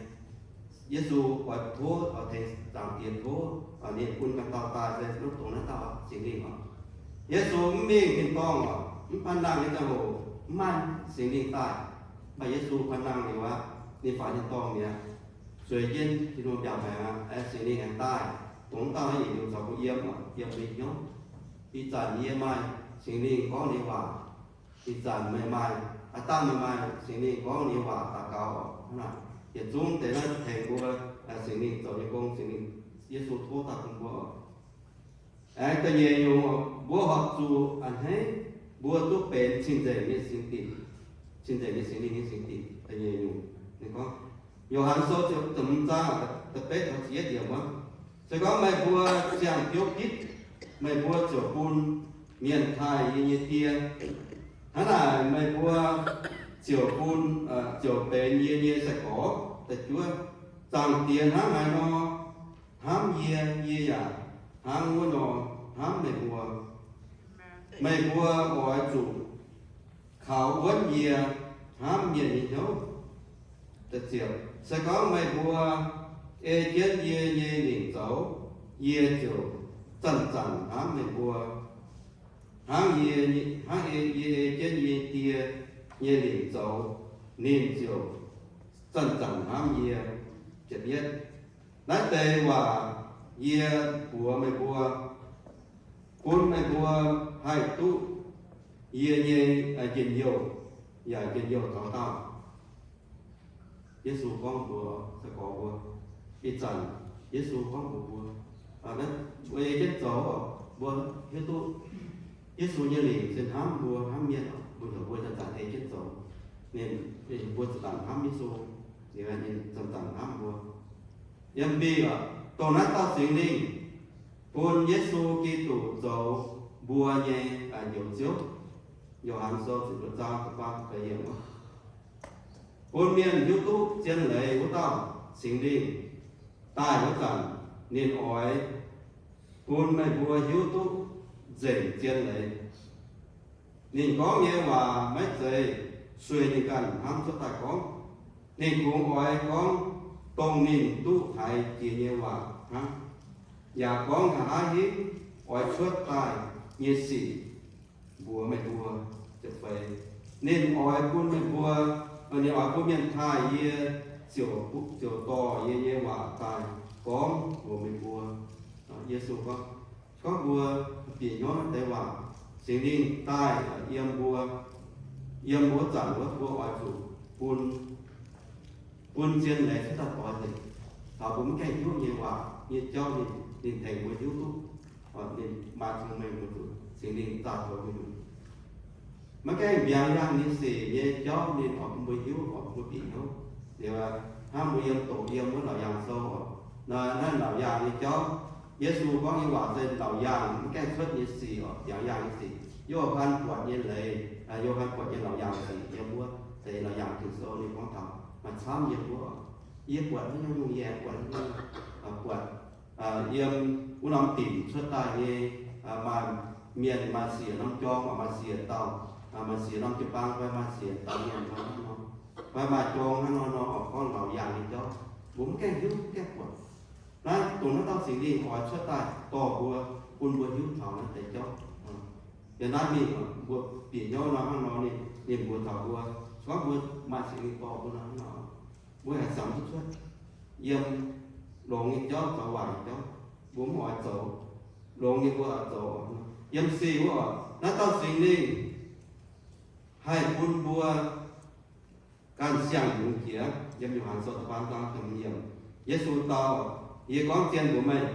Yesu oix tov, oix tengx Zaangc Diex tov, ninh bun ganh dauh daaih se duqv dongh naaiv dauh Singx Lingh oc. Yesu mv mingh tin-dorngh oc, mv paan nangh nyei ziangh hoc mv maaih Singx Lingh daaih. Mv baac Yesu paan nangh liuz aqv, ninh faaux tin-dorngh mi'aqv, zueiz jienv Tin-Hungh mbiaauc haic aqv, Singx Lingh aengx daaih. Dongh dauh naaiv yietc liuz caux mbuo yiem oc, yiem mbuo hnyouv. Ih zanc yie maaih Singx Lingh gorngv ninh nyei waac. Ih zanc meih maaih, aav dangh meih maaih Singx Lingh gorngv ninh nyei waac daux gaux oc. Hnangv naaic, yietc zungv deix naaiv tengx mbuo Singx Lingh zoux nyei gong, Singx Lingh, Yesu tov daaih bun mbuo oc. Aengx da'nyeic nyungc, mbuo horpc zuqc a'hneiv mbuo duqv benx cing-nzengc nyei Singx Dinc, cing-nzengc nyei Singx Lingh nyei Singx Dinc. Da'nyeic nyungc, ninh gorngv, Yo^han Sou ziepc hmz zaang da'betv taux ziepc yietv yiemc wuov, se gorngv meih mbuo ziangh biouv gitv, meih mbuo ziouc bun mienh taaih yie nyei Die. Hnangv naaic meih mbuo ziouc bun, ziouc benx yie nyei sai-gorx. Da'juov, Zaangc Diex hnangv haaix nor hnamv yie, yie yaac hnangv wuov nor hnamv meih mbuo. Meih mbuo oix zuqc kaux wuonv yie hnamv mienh nyei hnyouv. Se gorngv meih mbuo ei jienv yie nyei lingc zoux, yie ziouc zanc-zanc hnamv meih mbuo, hnangv yie, hnangv yie ei jienv yie Die nyei lingc zoux, ninh ziouc zanc-zanc hnamv yie. Naaiv deix waac yie mbuox meih mbuo, bun meih mbuo haih duqv yie nyei njien-youh, yaac njien-youh taux daauh. Yesu gorngv mbuox sai-gorx mbuo, ih zanc Yesu gorngv mbuox mbuo, mbuo ei jienv zoux, mbuo hiuv duqv Yesu nyei lingc se hnamv mbuo hnamv mienh, mbuo heuc mbuo zanc-zanc ei jienv zoux. Ninh, mbuo zanc-zanc hnamv Yesu, ninh zanc-zanc hnamv mbuo. Yiem mbiv, dongh naaiv dauh Singx Lingh bun Yesu Giduc zoux mbuo nyei Njoux Ziouv. Yo^han Sou ziepc luoqc zaang da'faam da'feix yiemc, bun mienh hiuv duqv zien leiz wuov dauh Singx Lingh daaih wuov zanc, ninh oix bun meih mbuo hiuv duqv nzengc zien leiz. Ninh gorngv nyei waac maiv zeiz sueih ninh ganh hnamv cuotv daaih gorngv. Ninh kungx oix gorngv dongh ninh duqv haiz jiex nyei waac hnangv, yaac gorngv nqa'haav hingv oix cuotv daaih nyei sic mbuox meih mbuo. Ninh oix bun meih mbuo, ninh oix bun mienh taaih yie ziouc, ziouc dorh yie nyei waac daaih gorngv mbuox meih mbuo. Yesu gorngv, gorngv mbuo bieqc hnyouv naaiv deix waac, Singx Lingh daaih yiem mbuo, yiem wuov zanc wuov mbuo oix zuqc bun, bun zien leiz cuotv daaih doix nzengc. Taux mbuo maiv gaengh hiuv nyei waac nyei jauv, ninh, ninh tengx mbuo hiuv duqv, ninh maaih cong-mengh mbuo zuqc Singx Lingh zaah doix mbuo nyei. Maiv gaengh mbiaangx yangh nyei sic nyei jauv ninh oix bun mbuo hiuv, oix bun mbuo bieqc hnyouv. Liuz hnangv mbuo yiem doqc yiem wuov Laauc Yaangh Sou oc, naaiv Laauc Yaangh nyei jauv, Yesu gorngv nyei waac se Laauc Yaangh maiv gaengh cuotv nyei sic oc, mbiaangx yangh nyei sic. Yo^han buatc nyei leiz, Yo^han buatc nyei Laauc Yaangh sic yiem wuov deix Laauc Yaangh Ging-Sou ninh gorngv taux maaih camv yiem wuov. Yie buatc haaix nyungc, yie aengx buatc haaix nyungc, buatc yiem wuov norm dinc cuotv daaih nyei, maaih mienh maaih siec norm jorng, maaih siec dauh, maaih siec norm jiu-baang fai maaih siec dauh mienh fai hnangv nor, fai maaih jorng hnangv nor nor, oix gorngv Laauc Yaangh nyei jauv. Mbuo mv gaengh hiuv, mv gaengh buatc. Naaiv dongh naaiv dauh Singx Lingh oix cuotv daaih dorh mbuo, bun mbuo hiuv taux naaiv deix jauv. Yiem naaiv mingh mbuo bieqc hnyouv nor hnangv nor, ninh, ninh mbuox taux mbuo, se gorngv mbuo maaih Singx Lingh dorh mbuo nor hnangv nor, mbuo haih siangx duqv cuotv yiem longx nyei jauv caux waaic nyei jauv. Mbuo mv oix zoux longx nyei, mbuo oix zoux yiem sic wuov. Naaiv dauh Singx Lingh haih bun mbuo ganh siang-yungz jiex. Yiem Yo^han Sou da'faam zaang da'hmz yiemc, Yesu dau, Yie gorngv zien mbuox meih,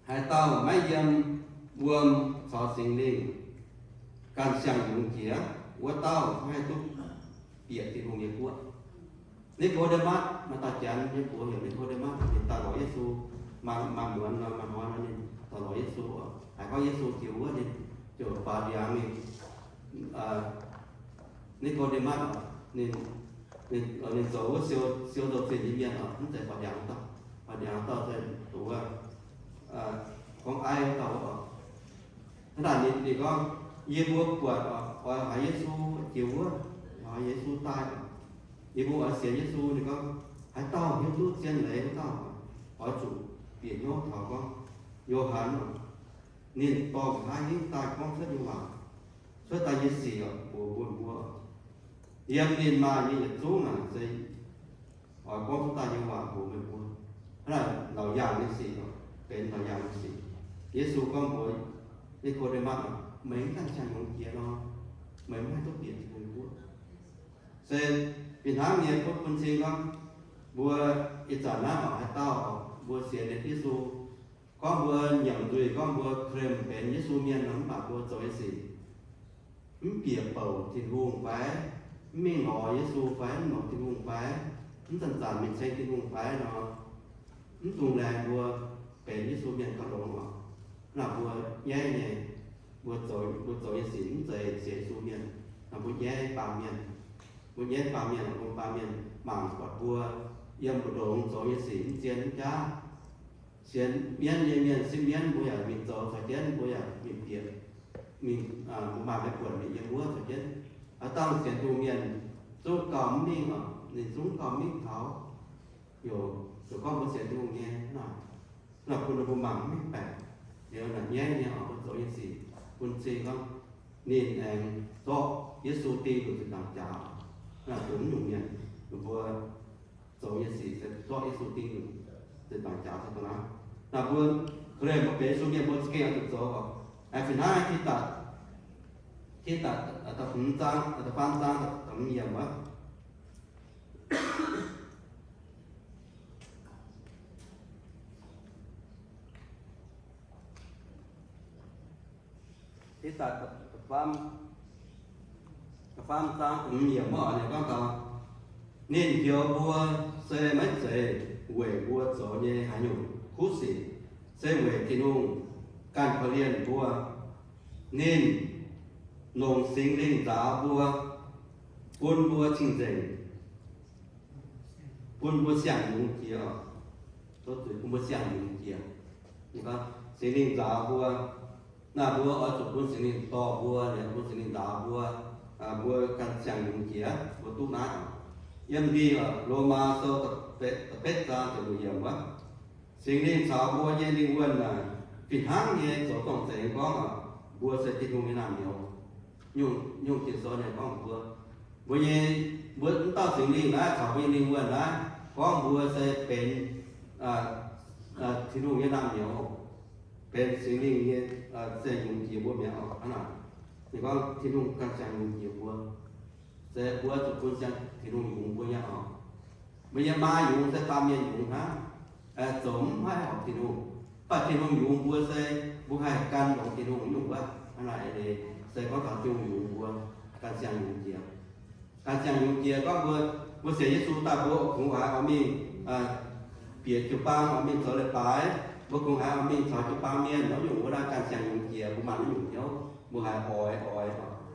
haaix dauh maiv yiem wuom caux Singx Lingh ganh siang-yungz jiex, wuov dauh maiv haih duqv bieqc Tin-Hungh nyei guoqv. Ni^ko^nde^matv maaih dauh janx nyei buoz heuc Ni^ko^nde^matv, ninh daaih lorz Yesu, maaih, maaih muonz nor, maaih hnoi nor, ninh daaih lorz Yesu oc. Haiz gorngv Yesu jiex wuov, ninh ziouc faaux ndiangx mingh, Ni^ko^nde^matv oc, ninh, ninh, ninh zoux wuov siou, siou nzou-zinh nyei mienh oc, mv zeiz faaux ndiangx dauh. Faaux ndiangx dauh se doqc wuov, gorngv aiv wuov dauh oc. Hnangv naaic ninh, ninh gorngv, Yie mbuo buatc oc, oix haiz Yesu jiex wuov, oix haiz Yesu daaih oc. Yie mbuo oix sienx Yesu. Ninh gorngv, haaix dauh hiuv duqv zien leiz wuov dauh oix zuqc bieqc hnyouv taux gorngv Yo^han oc. Ninh dorh nqa'haav hingv daaih gorngv cuotv nyei waac, cuotv daaih nyei sic oc, mbuox bun mbuo. Yiem ninh maaih nyei yietc zungv naaic se oix gorngv cuotv daaih nyei waac mbuox meih mbuo. Hnangv naaic Laauc Yaangh nyei sic oc, benx Laauc Yaangh nyei sic. Yesu gorngv mbuox Ni^ko^nde^matv oc, Meih mv ganh siang-yungz jiex nor, meih mv haih duqv bieqc Tin-Hungh guoqv. Se fih hnangv nyei butv bun cing gorngv, mbuo ih zanc naaiv oc, haaix dauh oc, mbuo sienx liuz Yesu, gorngv mbuo nyiemc nzuih, gorngv mbuo claim benx Yesu mienh nor, mv baac mbuo zoux nyei sic mv bieqc bouc Tin-Hungh fai, mv mingh lorz Yesu fai, mv lorz Tin-Hungh fai, mv zanc-zanc mingh ceng Tin-Hungh fai nor, mv dungx laengz mbuo benx Yesu mienh gauh longx oc. Naaic mbuo nyaiv nyei, mbuo zoux, mbuo zoux nyei sic mv zeiz sienx Yesu mienh. Naaic mbuo nyaiv baamh mienh, mbuo nyaiv baamh mienh, mbuo baamh mienh mangc buatc mbuo yiem mbu'ndongx zoux nyei sic mv zien mv jaav. Sienx mienv nyei mienh, sipv mienv, mbuo yaac mingh zoux caux jienv, mbuo yaac mingh bieqc, mingh, mbuo maaih maiv buonc mingh yiem wuov caux jienv. Aav dangh sienx Tin-Hungh mienh zungv gauh mv mingh oc, ninh zungv gauh mv mingh taux. Yaac, yaac gorngv mbuo sienx Tin-Hungh nyei naaic, naaic bun mbuo mangc mv mengh baeqc. Liuz naaic nyaiv nyei oc, mbuo zoux nyei sic bun cing gorngv ninh aengx zorqv Yesu ding nduqc zinh ndaangc jaax. Naaic dongh mv nyungc mienh, mbuo zoux nyei sic se zorqv Yesu ding nduqc zinh ndaangc jaax se dongh naaiv. Naaic mbuo claim mbuo benx Yesu mienh, mbuo za'gengh oix zuqc zoux oc. Aengx fih hnangv Tidatc, Tidatc da'hmz zaang, da'faam zaang da'hmz yiemc wuov. Tidatc da'faam, da'faam zaang da'hmz yiemc wuov, ninh gorngv taux, ninh njoux mbuo se maiv zeiz weic mbuo zoux nyei haaix nyungc kuv sic, se weic Tin-Hungh ganh korv-lienh mbuo. Ninh longc Singx Lingh nzaaux mbuo, bun mbuo cing-nzengc, bun mbuo siang-yungz jiex. Tov zuiz, bun mbuo siang-yungz jiex. Ninh gorngv Singx Lingh nzaaux mbuo, naaic mbuo oix zuqc bun Singx Lingh dorh mbuo, liuz bun Singx Lingh nzaaux mbuo, mbuo ganh siang-yungz jiex, mbuo duqv naaiv oc. Yiem ndin, Lomaa Sou da'betv zaang ziepc luoqc yiemc wuov, Singx Lingh caux mbuo nyei lingh wuonh naaic fih hnangv nyei zoux zorng-zengx gorngv, mbuo se Tin-Hungh nyei naamh nyouz. Nyungc, nyungc Ging-Sou naaic gorngv mbuo, mbuo nyei, mbuo mv dauh Singx Lingh naaiv caux mbuo nyei lingh wuonh naaiv gorngv mbuo se benx Tin-Hungh nyei naamh nyouz, benx Singx Lingh nyei, se yungz jiex mbuo mi'aqv oc. Hnangv naaic, ninh gorngv Tin-Hungh ganh siang yungz jiex mbuo, se mbuo zuqc bun siang Tin-Hungh yungz mbuo nyei oc. Mbuo nyei maa yungz se baamh mienh yungz hnangv, zoux mv haih horpc Tin-Hungh. Mv baac Tin-Hungh yungz mbuo se mbuo haih gan longx Tin-Hungh nyungc wuov. Hnangv naaic se gorngv taux Tin-Hungh yungz mbuo, ganh siang yungz jiex. Ganh siang yungz jiex gorngv mbuo, mbuo sienx Yesu daaih mbuo kungx haiz oix mingh bieqc jiu-baang, oix mingh zoux leiz-baaix, mbuo kungx haiz oix mingh caux jiu-baang mienh, naaiv nyungc wuov naaiv ganh siang yungz jiex, mbuo mangc naaiv nyungc hnyouv, mbuo haiz oix, oix,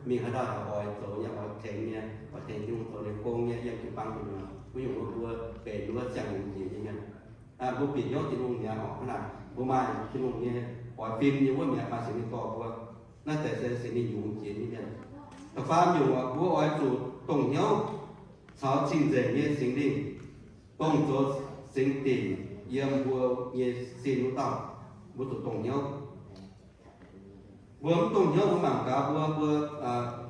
mingh haaix dauh haiz oix zoux nyei, oix tengx nyei, oix tengx Tin-Hungh zoux ninh gong nyei, yiem jiu-baang gu'nyuoz, wuov nyungc wuov mbuo benx wuov siang yungz jiex nyei mienh. Mbuo bieqc hnyouv Tin-Hungh mi'aqv oc. Hnangv naaic mbuo maaih Tin-Hungh nyei oix fim nyei wuov mi'aqv, maaih Singx Lingh dorh mbuo. Naaiv deix se Singx Lingh yungz jiex nyei mienh. Da'faam nyungc, mbuo oix zuqc dongh hnyouv caux cing-nzengc nyei Singx Lingh dongh zoux singx dinc yiem mbuo nyei sin wuov dauh. Mbuo zuqc dongh hnyouv. Mbuo mv dongh hnyouv, mbuo mangc gaax mbuo, mbuo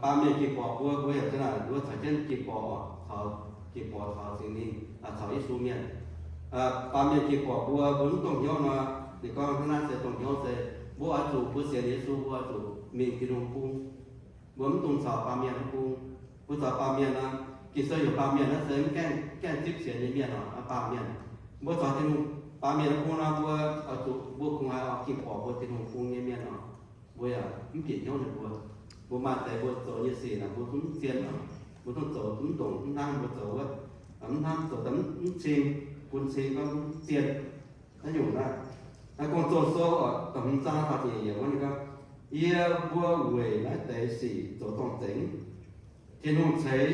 baamh mienh ging borqc mbuo, mbuo yaac zanc naaic mbuo caux jienv ging borqc, caux ging borqc caux Singx Lingh, caux Yesu mienh. Baamh mienh ging borqc mbuo, mbuo mv dongh hnyouv nor, ninh gorngv hnangv naaiv se dongh hnyouv se mbuo oix zuqc, mbuo sienx Yesu mbuo oix zuqc mingh Tin-Hungh bung. Mbuo mv dungx caux baamh mienh mv bung. Mbuo caux baamh mienh nor, Ging-Sou heuc baamh mienh naaiv se mv gaengh, gaengh zipv sienx nyei mienh oc, baamh mienh. Mbuo caux Tin-Hungh baamh mienh mv bung nor, mbuo oix zuqc, mbuo kungx haiz oix ging borqc mbuo Tin-Hungh bung nyei mienh oc. Mbuo yaac mv bieqc hnyouv ninh mbuo. Mbuo maaih deix mbuo zoux nyei sic naaic mbuo zungv mv zien oc. Mbuo zungv zoux mv ndongc mv hnangv mbuo zoux wuov, mv hnangv zoux daaih mv cing, bun cing gorngv mv zien. Naaiv nyungc naaiv, naaiv Gong-Zoh Sou oc, da'hmz zaang faah ziepc nyeic yiemc wuov ninh gorngv, Yie mbuo weic naaiv deix sic zoux zorng-zengx. Tin-Hungh ceix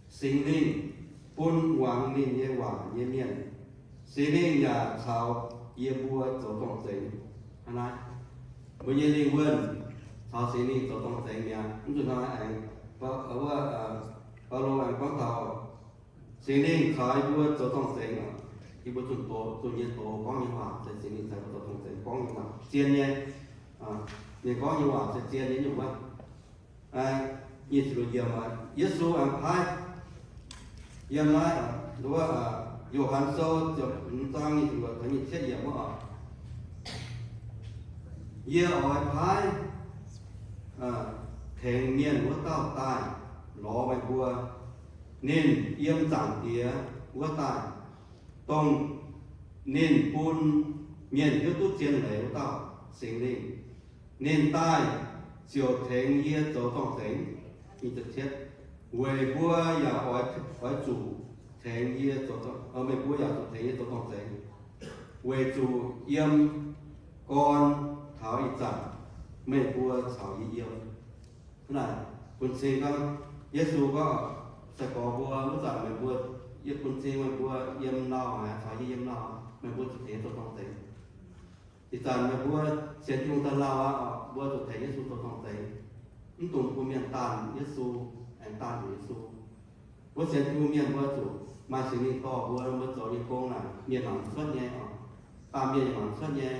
Singx Lingh bun muangx ninh nyei waac nyei mienh. Singx Lingh yaac caux yie mbuo zoux zorng-zengx. Hnangv naaiv, mbuo nyei lingh wuonh caux Singx Lingh zoux zorng-zengx mi'aqv. Mv zuqc hnoi aengx, wuov, Baulo aengx gorngv taux Singx Lingh caux yie mbuo zoux zorng-zengx oc. Yie mbuo zunh doz, zunh nyei doz gorngv nyei waac se Singx Lingh caux mbuo zoux zorng-zengx gorngv nyei waac zien nyei. Ninh gorngv nyei waac se zien nyei nyungc wuov. Nyic ziepc luoqc yiemc, Yesu aengx paaiv yiem naaiv, wuov, Yo^han Sou ziepc hmz zaang nyic ziepc luoqc taux nyic ziepc cietv yiemc wuov oc. Yie oix paaiv tengx mienh wuov dauh daaih lorz meih mbuo. Ninh yiem Zaangc Diex wuov daaih, dongh ninh bun mienh hiuv duqv zien leiz wuov dauh Singx Lingh. Ninh daaih ziouc tengx yie zoux zorng-zengx. Weic mbuo yaac oix, oix zuqc tengx yie zoux, meih mbuo yaac zuqc tengx yie zoux zorng-zengx, weic zuqc yiem gorn taux ih zanc meih mbuo caux yie yiem. Hnangv naaic bun cing gorngv, Yesu gorngv, sai-gorx mbuo wuov zanc meih mbuo, yie bun cing meih mbuo yiem lauh haic, caux yie yiem lauh, meih mbuo zuqc tengx yie zoux zorng-zengx. Ih zanc meih mbuo sienx Tin-Hungh daaih lauh aqv, mbuo zuqc tengx Yesu zoux zorng-zengx. Mv dungx bun mienh daanh Yesu, aengx daanh zuqc Yesu. Mbuo sienx Tin-Hungh mienh mbuo zuqc maaih Singx Lingh dorh mbuo, mbuo zoux nyei gong naaic mienh mangc mv cuotv nyei oc. Baamh mienh yaac mangc mv cuotv nyei.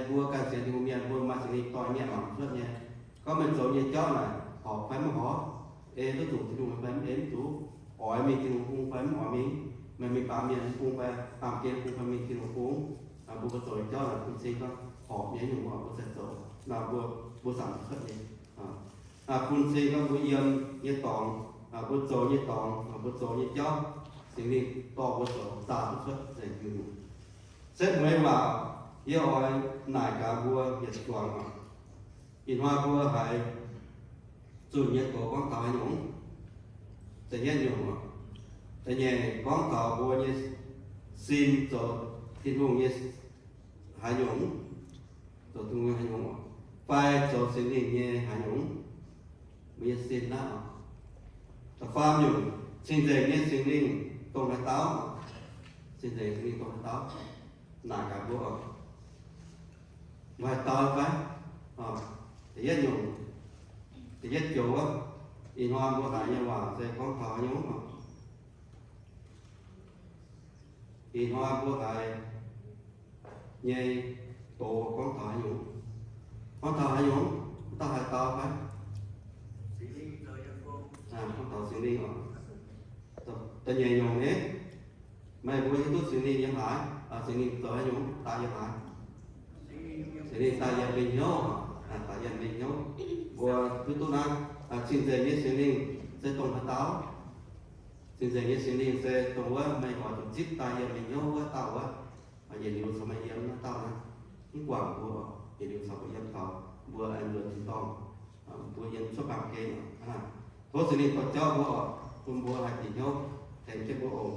Mbuo ganh sienx Tin-Hungh mienh mbuo maaih Singx Lingh dorh mienh mangc mv cuotv nyei. Gorngv meih zoux nyei jauv naaic horpc fai mv horpc, ei duqv zuqc Tin-Hungh fai mv ei duqv zuqc, oix mingh Tin-Hungh bung fai mv oix mingh, meih mingh baamh mienh bung fai baamh gen bung fai mingh Tin-Hungh bung. Mbuo, mbuo zoux nyei jauv naaic bun cing gorngv horpc nyei nyungc mv horpc mbuo se zoux, naaiv mbuo, mbuo samx mv cuotv nyei. Bun cing gorngv mbuo yiem nyei dorngx, mbuo zoux nyei dorngx, mbuo zoux nyei jauv, Singx Lingh dorh mbuo zoux zaah duqv cuotv nzengc nyungc. Setv mueiz waac, yie oix naaic gaax mbuo yietc zuangx oc. Ih hnoi mbuo haiz zunh nyei doz gorngv taux haaix nyungc? Da'yietv nyungc oc. Da'nyeic gorngv taux mbuo nyei sin zoux Tin-Hungh nyei haaix nyungc? Zoux Tin-Hungh nyei haaix nyungc oc? Fai zoux Singx Lingh nyei haaix nyungc? Mbuo nyei sin naaiv oc. Da'faam nyungc, cing-nzengc nyei Singx Lingh dongh haaix dauh? Cing-nzengc Singx Lingh dongh haaix dauh? Naaic gaax mbuo oc. Mbuo haih dau fai? Da'yietv nyungc, da'yietv joux wuov, ih hnoi mbuo haiz nyei waac se gorngv taux haaix nyungc oc? Ih hnoi mbuo haiz nyei doz gorngv taux haaix nyungc? Gorngv taux haaix nyungc? Dauh haaix dau fai? Gorngv taux Singx Lingh oc. Da'nyeic nyungc nyei, meih mbuo hiuv duqv Singx Lingh yiem haaix? Singx Lingh zoux haaix nyungc daaih yiem haaix? Singx Lingh daaih yiem meih hnyouv, daaih yiem meih hnyouv. Mbuo hiuv duqv naaiv, cing-nzengc nyei Singx Lingh se dongh haaix dauh? Cing-nzengc nyei Singx Lingh se dongh wuov meih oix zuqc zipv daaih yiem meih hnyouv wuov dauh wuov. Yietc liuz caux meih yiem naaiv dauh naaiv, mv guangc mbuo, yietc liuz caux mbuo yiem taux mbuo aengx nzuonx tin-dorngh, mbuo yiem cuotv baamh gen. Tov Singx Lingh dorh jauv mbuo oc, bun mbuo haih bieqc hnyouv tengx jienv mbuo oc.